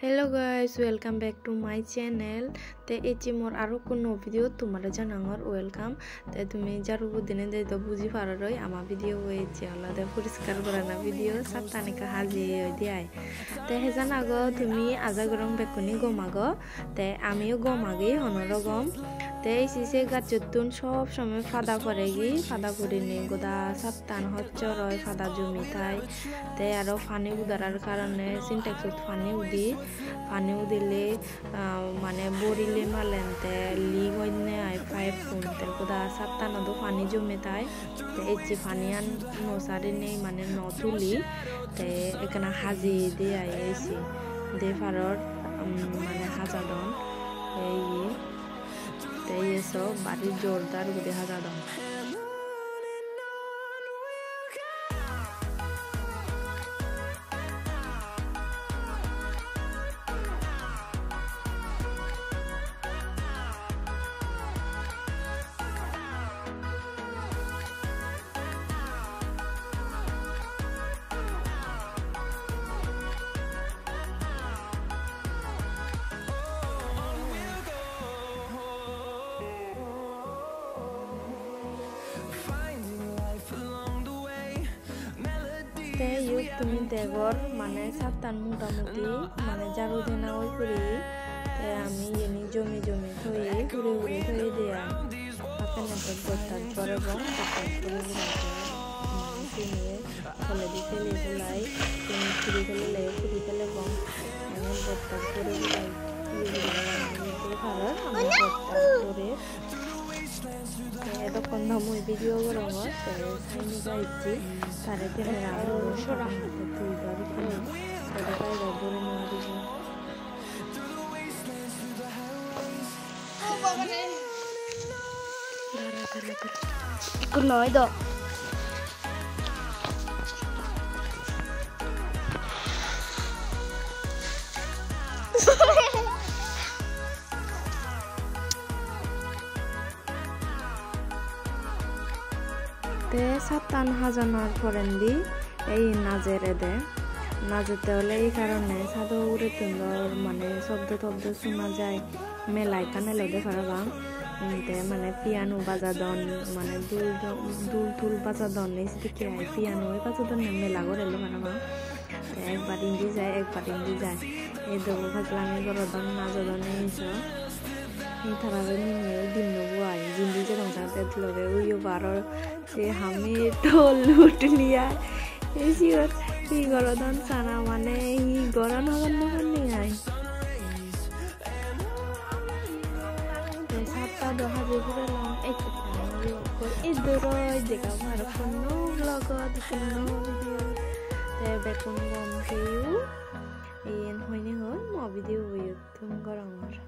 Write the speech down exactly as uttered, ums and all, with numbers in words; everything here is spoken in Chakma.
Hello guys, welcome back to my channel. Te ecche mor aro ekko nuo video tumare janangor welcome. Te tumi jaru bo dine de do buji paroroi ama video bo ecche olode poriskar gorana video, sattan ekka haji oide ai. Te hejan ago tumi, aja gorong bekkune gom ago. Te amiyo gom agi hono rogom. Te isi se gacchottun sob somoi pada poregi, pada porinei goda sattan hojjor oi, pada jomi thai. Te aro pani udarar karone Sintex-ot pani udi, pani udile, ah, mane borile malen te leak oinne ai pipe-un, te goda sattanot o pani jome thai. Te ecche paniyan no sarinei, mane no tuli, te ekkana haji de ai esi. De paror, um, mane hajadon. Te iye, te iye so bari jordar guri hajadon. Te iyot tumi degor mane sattan motamuti mane jaru dena oi puri, te ami iyeni jome jome toye, hure hure toye de ai. Hakkene te bostat borebo, bostat bore bore te mane sini toledi pele pulai, sini puri pelele puri pelebong. Mane bostat bore bore iye guri paror, ami bostat bore. Te edokkon do mui video gorongor, te saini jai ecche, tare camera an sora tui dor ekkena, te do pai dor duri no paribo. Dara, dara, dara. Ekko noi do. Te sattan hajanar porendi ei najer ede. Najette ole ei karone sado ugurettun dor mane sobdo tobdo suna jai. Mela ekkan elode parapang. Te mane piano bajadon, mane dul dul, dul tul bajadon, ei sedokke ai piano bajadonne mela ghor ele parapang. Te ekbar indi jai, ekbar indi jai. Ei dobo pajlami gorodon, najodon ei so. Ei tarare ninei dinnobo ai, jindi jedong jang te loge uyo baro se hami to lut liya. Ei siyot hi gorodon sana mane hi goron hobor no pang ni ai. Te satta do habi purelong, ekko pani yo ekkor iddur oi degong aro punno vlog-ot, punno video-t. Te bekkun gom peyo, iyen hoinei hoi mo video bo iyot thum gorongor.